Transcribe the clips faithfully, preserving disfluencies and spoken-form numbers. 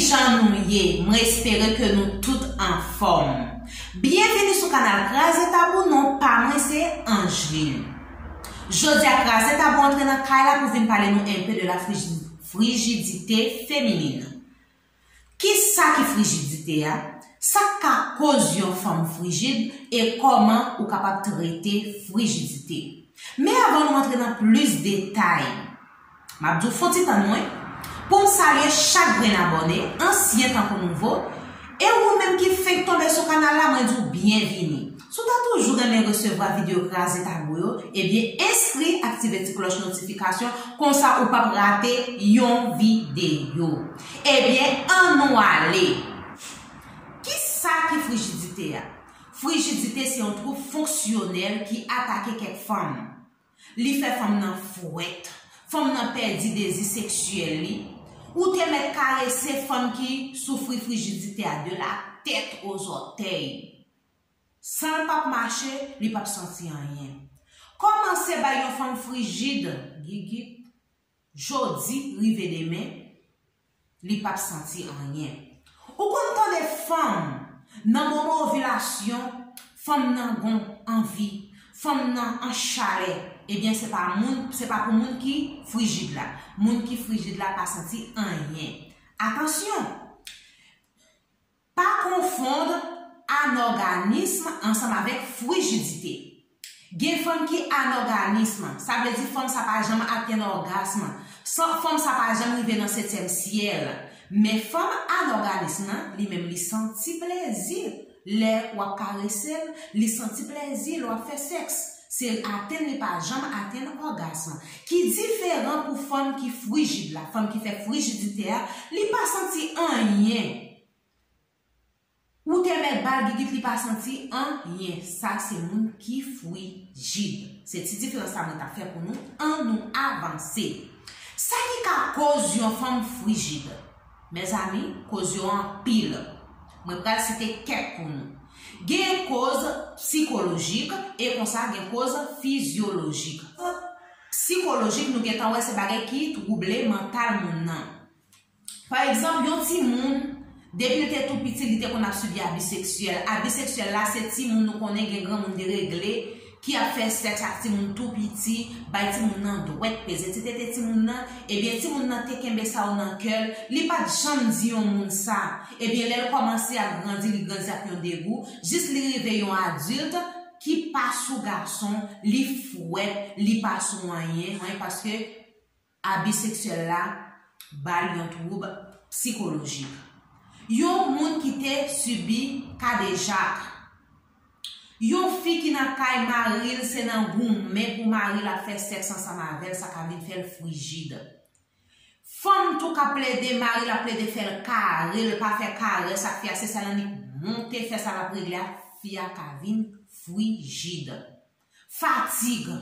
Jan nou ye? Mwen espere ke nou tout anfòm. Byenvini sou kanal Kraze Tabou, non pa mwen se Angeline. Jodi a Kraze Tabou antre nan kay la pou vin pale nou enpe de la friji- frijidite feminin. Kisa ki frijidite a? Sa k ka koz yon fanm frijid e kòman ou kapab trete frijidite? Men avan nou antre nan plis detay, m ap di w fon ti tann mwen pou m salye chak grenn abòne, ansyen tankou nouvo, e ou menm ki fenk tonbe sou kanal la, mwen di w byenvini. Si w ta toujou renmen resevwa videyo Kraze Tabou yo, ebyen enskri, aktive ti klòch notifikasyon, konsa ou p ap rate yon videyo. Ebyen, ann nou ale! Kisa ki frijidite a? Frijidite se yon twoub fonksyonèl ki atake kèk fanm. Li fè fanm nan fwèt, fanm nan pèdi dezi seksyèl li. Ou te mèt karese fanm ki soufri frijidite a de la tèt o zòtèy. San l p ap mache, li p ap santi anyen. Kòmanse bay yon fanm frijid, gigit, jodi rive demen, li p ap santi anyen. Ou konn tande fanm, nan moman ovilasyon, fanm nan gon anvi, fanm nan an chalè, ebyen se pa moun, se pa pou moun ki frijid la. Moun ki frijid la pa santi anyen. Atansyon! Pa konfonn anòganism ansanm avèk frijidite. Gen fanm ki anòganism, sa vle di fanm sa pa janm atenn ògasm, fanm sa pa janm rive nan setyèm syèl. Men fanm anòganism nan, li menm li santi plezi lè w ap karese l, li santi plezi lè w ap fè sèks. Se atenn li pa janm atenn ògasm. Ki diferan pou fanm ki frijid la, fanm ki fè frijidite a, li pa santi anyen. Ou te mèt ba l gigit, li pa santi anyen. Sa se moun ki frijid. Se ti diferans sa mwen t ap fè pou nou. Ann nou avanse. Sa ki ka koz yon fanm frijid? Mezanmi, koz yo anpil. Mwen pral site kèk pou nou. Gen koz sikolojik e konsa gen koz fizyolojik. Sikolojik, nou gentan wè se bagay ki twouble mantal moun nan. Pa egzanp, yon timoun, depi l te tou piti, li te konn ap sibi abi seksyèl. Abi seksyèl la, se timoun nou konnen gen granmoun deregle ki ap fè sèks ak timoun tou piti, bay timoun nan dwèt, peze ti tete timoun nan, ebyen timoun nan te kenbe sa yo nan kè l, li pa t janm di yon moun sa. Ebyen lè l kòmanse ap grandi, li grandi ak yon degou, jis li rive yon adilt ki pa sou gason, li fwèt, li pa sou anyen, anyen paske abi seksyèl la ba l yon twoub sikolojik. Yon moun ki te sibi kadejak. Yon fi ki nan kay mari l, se nan goumen pou mari l ap fè sèks ansanm avè l, sa ka vin fè l frijid. Fanm tou ka plede, mari l ap plede fè l kare, l pa fè karès ak fi a, se sèl annik monte fè sa l ap regle a, fi a ka vin frijid. Fatig.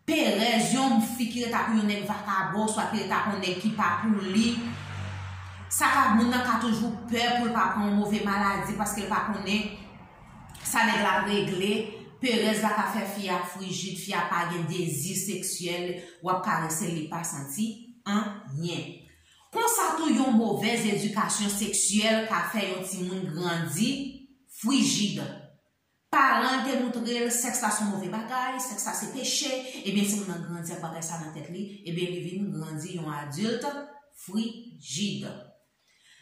Perèz, yon fi ki ret ak yon nèg vakabon, oswa ki ret ak yon nèg ki pa pou li. Sa ka, moun nan ka toujou pè pou l pa pran yon move maladi paske l pa konnen sa nèg la ap regle. Perèz la ka fè fi a frijid, fi a pa gen dezi seksyèl, w ap karese l, li pa santi anyen. Konsa tou, yon movèz edikasyon seksyèl ka fè yon timoun grandi frijid. Paran l te moutre l sèks la se yon move bagay, sèks la se peche, ebyen timoun nan grandi ak bagay sa nan tèt li, ebyen li vin grandi yon adilt frijid.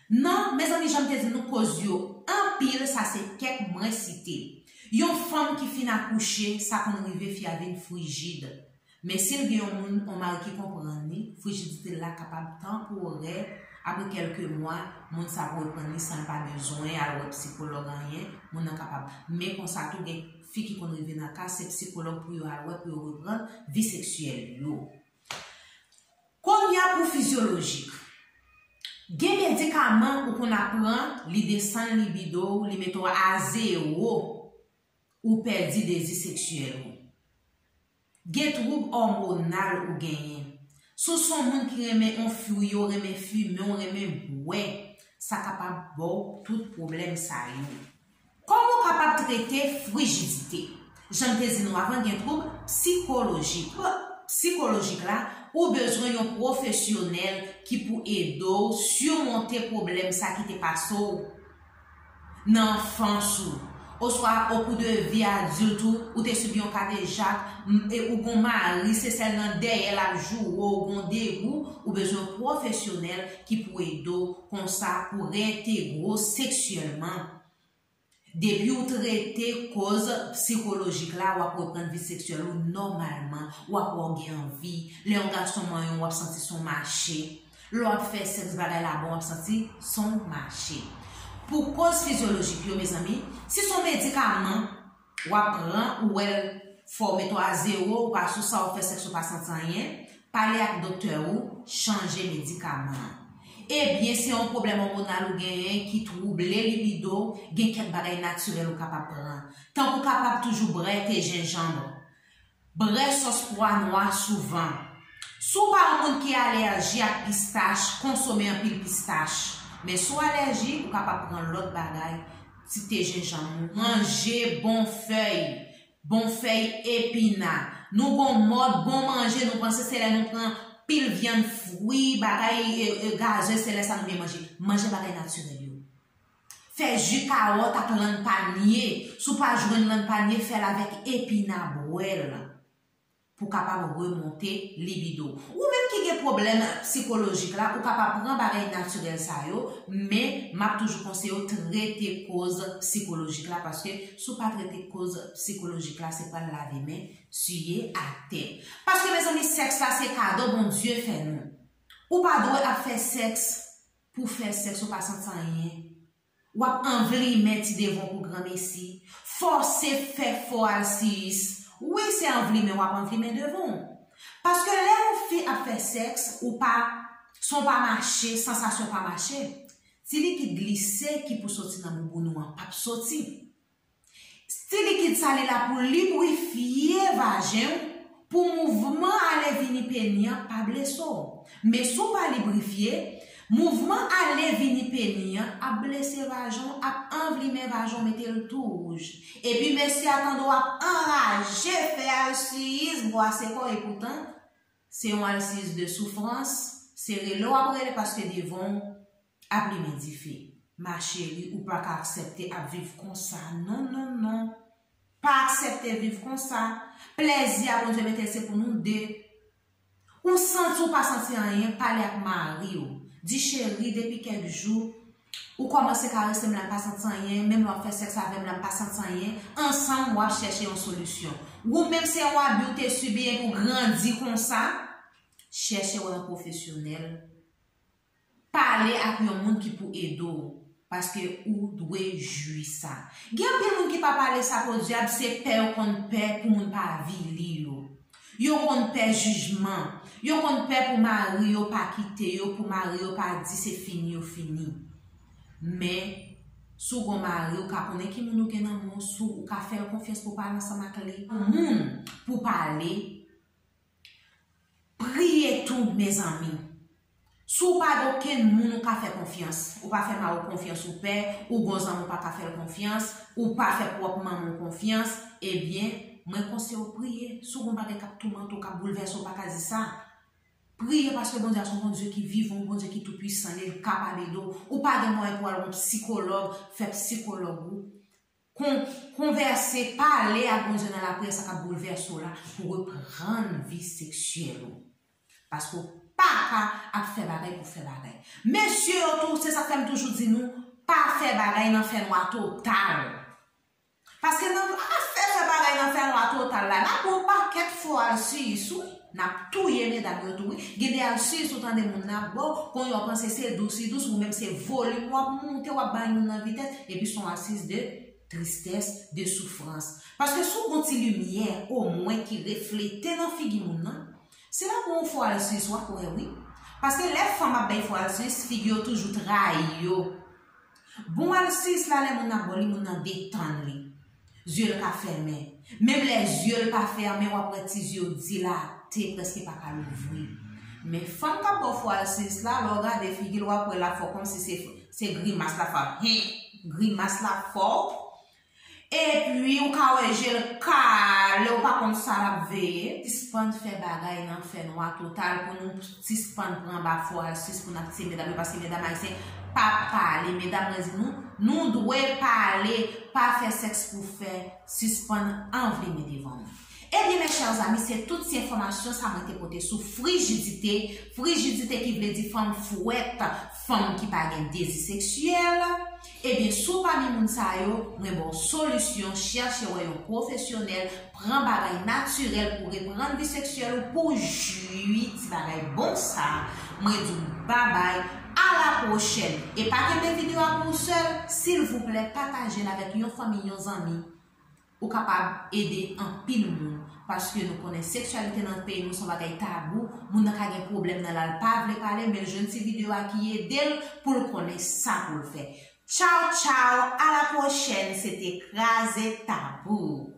Non, mezanmi, jan m te di nou, koz yo anpil, sa se kèk mwen site. Yon fanm ki fin akouche, sa konn rive fi a vin frijid. Men si l gen yon moun, yon mari ki konprann li, frijidite l la kapab tanporè, apre kèlke mwa, moun sa ap reprann li san l pa bezwen al wè psikològ anyen, moun nan kapab. Men konsa tou, gen fi ki konn rive nan ka, se psikològ pou yo al wè, pou yo reprann vi seksyèl yo. Kounye a pou fizyolojik. Gen medikaman ou konn ap pran, li desann libido w, li mete w a zewo, ou pèdi dezi seksyèl ou. Gen twoub òmonal ou genyen. Si w se yon moun ki renmen anfwi, ou renmen fimen, ou renmen bwè, sa kapab ba w tout pwoblèm sa yo. Kòman w kapab trete frijidite? Jan m te di nou avan, gen twoub sikolojik. Sikolojik la, Ou bezwen yon pwofesyonèl ki pou ede w simonte pwoblèm sa ki te pase w nan anfans ou, oswa okou de vi adilt ou, ou te sibi yon kadejak, m- e ou gon mari, se sèl nan dèyè l ap joure w, ou gon degou, ou bezwen pwofesyonèl ki pou ede w konsa pou reyentegre w seksyèlman. Depi w trete koz sikolojik la, w ap reprann vi seksyèl ou nòmalman, w ap wè w gen anvi. Lè yon gason manyen w, w ap santi son mache. Lè w ap fè sèks, bagay la bon, w ap santi son mache. Pou koz fizyolojik yo, mezanmi, si son medikaman w ap pran, ou wè l fè w mete w a zewo, ou pa sou sa, w fè sèks, ou pa santi anyen, pale ak doktè ou, chanje medikaman an. Ebyen, se yon pwoblèm òmonal ou genyen ki twouble libido, gen kèk bagay natirèl ou kapab pran. Tankou w kapab toujou brè te jenjanm, brè sòs pwa nwa souvan. Si w pa yon moun ki alèji ak pistach, konsome anpil pistach. Men si w alèji, ou kapab pran lòt bagay, ti te jenjanm ou, manje bon fèy, bon fèy epina. Nou gon mòd bon manje, nou panse se lè nou pran pil vyann, fwi, bagay e, e, gaze, se lè sa nou byen manje. Manje bagay natirèl yo. Fè ji kawòt ak lann panye. Si w pa jwenn lann panye, fè l avèk epina, bwè l pou kapab remonte libido. Ou menm ki gen pwoblèm sikolojik la, ou kapab pran bagay natirèl sa yo, men m ap toujou konseye w trete koz sikolojik la, paske si w pa trete koz sikolojik la, se pral lave men, siye atè. Paske, mezanmi, sèks la se kado Bondye fè nou. Ou pa dwe ap fè sèks pou fè sèks, ou pa santi anyen. W ap anvlimen ti devan w pou granmesi. Fòse fè fò alsiyis. Wi, se anvlimen w ap anvlimen devan w. Paske lè yon fi ap fè sèks, ou pa, san w pa mache, sansasyon pa mache. Ti likid glise ki pou soti nan bouboun ou an p ap soti. Ti likid sa li la pou librifye vajen w, pou mouvman ale vini peni an pa blese w. Men si w pa librifye, mouvman ale vini peni an ap blese vajen w, ap anvlimen vajen w, mete l tou wouj. Epi mesye a tande w ap anraje, fè alsiyis, bwase kò, epoutan se yon alsiyis de soufrans, se rele w ap rele paske devan w ap limen dife. Ma chérie, ou pa ka aksepte ap viv konsa. Non, non, non. Pa aksepte viv konsa. Plèzi a Bondye mete l se pou nou de. Ou santi ou pa santi anyen, pale ak mari w. Di, cheri, depi kèk jou, ou kòmanse karese m la, m pa santi anyen, menm lè w ap fè sèks avè m la, m pa santi anyen. Ansanm, w ap chèche yon solisyon. Ou menm se yon abi w te sibi epi w grandi konsa, chèche wè yon pwofesyonèl. Pale ak yon moun ki pou ede w, paske ou dwe jwi sa. Gen anpil moun ki pa pale sa podyab, se pè yo konn pè pou moun pa avili yo. Yo konn pè jijman. Yo konn pè pou mari yo pa kite yo, pou mari yo pa di se fini yo fini. Men, si w gon mari, ou ka konnen ki moun ou gen nan men w, si w ka fè l konfyans pou w pale ansanm ak li. Moun pou pale, priye tou, mezanmi. Si w pa gen okenn moun ou ka fè konfyans, ou pa fè mari w konfyans, ou pè, ou gon zanmi ou pa ka fè l konfyans, ou pa fè pwòp manman w konfyans, ebyen, mwen konseye w priye. Si w gon bagay k ap toumante w, k ap boulvèse w, ou pa ka di sa. Priye paske Bondye a se yon Bondye ki vivan, yon Bondye ki toupwisan, li kapab ede w. Ou pa gen mwayen pou w al yon sikològ, fè sikològ ou. Kon, konvèse, pale ak Bondye nan lapriyè, sa k ap boulvèse w la, pou reprann vi seksyèl ou. Paske w pa ka ap fè bagay pou fè bagay. Mesye yo tou, se sa k fè m toujou di nou, pa fè bagay nan fènwa total. Paske nan afè fè bagay nan fènwa total la, n ap wè yon pakèt fo alsiyis, wi. N ap touye medam yo tou, wi. Gen de alsiyis ou tande moun nan ap ba w, kounye a w panse se dous li dous, ou menm se volim w ap moute, w ap bay moun nan vitès, epi se yon alsiyis de tristès, de soufrans. Paske si w gon ti limyè, omwen ki reflete nan figi moun nan, se la pou yon fo alsiyis w ap wè, wi. Paske lè fanm ap bay fo alsiyis, figi yo toujou trayi yo. Bon alsiyis la, lè moun nan ba w li, moun nan detann li. Zye l ka fèmen. Menm lè zye l pa fèmen, w ap wè ti zye w dilate, prèske pa ka louvri. Men fanm k ap ba w fo alsiyis la, lè w gade figi l, w ap wè l ap fè w kòmsi se, se grimas l ap fè w. Hen! Grimas l ap fè w. Epi ou ka wè je l kale, ou pa konn sa l ap veye. Sispann fè bagay nan fènwa total pou nou sispann pran ba fo asis pou n ap tiye medam yo, paske medam ayisyen pa pale. Medam, mwen di nou, nou dwe pale, pa fè sèks pou fè, sispann anvlimen devan nou. Ebyen, mes chers amis, se tout ti enfòmasyon sa mwen te pote sou frijidite. Frijidite ki vle di fanm fwèt, fanm ki pa gen dezi seksyèl. Ebyen, si w pami moun sa yo, mwen ba w solisyon, chèche wè yon pwofesyonèl, pran bagay natirèl pou reprann vi seksyèl ou, pou w jwi ti bagay bon sa. Mwen di w babay, a la pwochèn. E pa kenbe videyo a pou ou sèl, silvouplè, pataje l avèk yon fanmi, yon zanmi. Ou kapab ede anpil moun, paske nou konnen seksyalite nan peyi nou se yon bagay tabou, moun nan ka gen pwoblèm nan l, l pa vle pale, men l jwenn ti videyo a ki ede l pou l konnen sa pou l fè. Tchaw, tchaw, a la pwochèn, se te Kraze Tabou.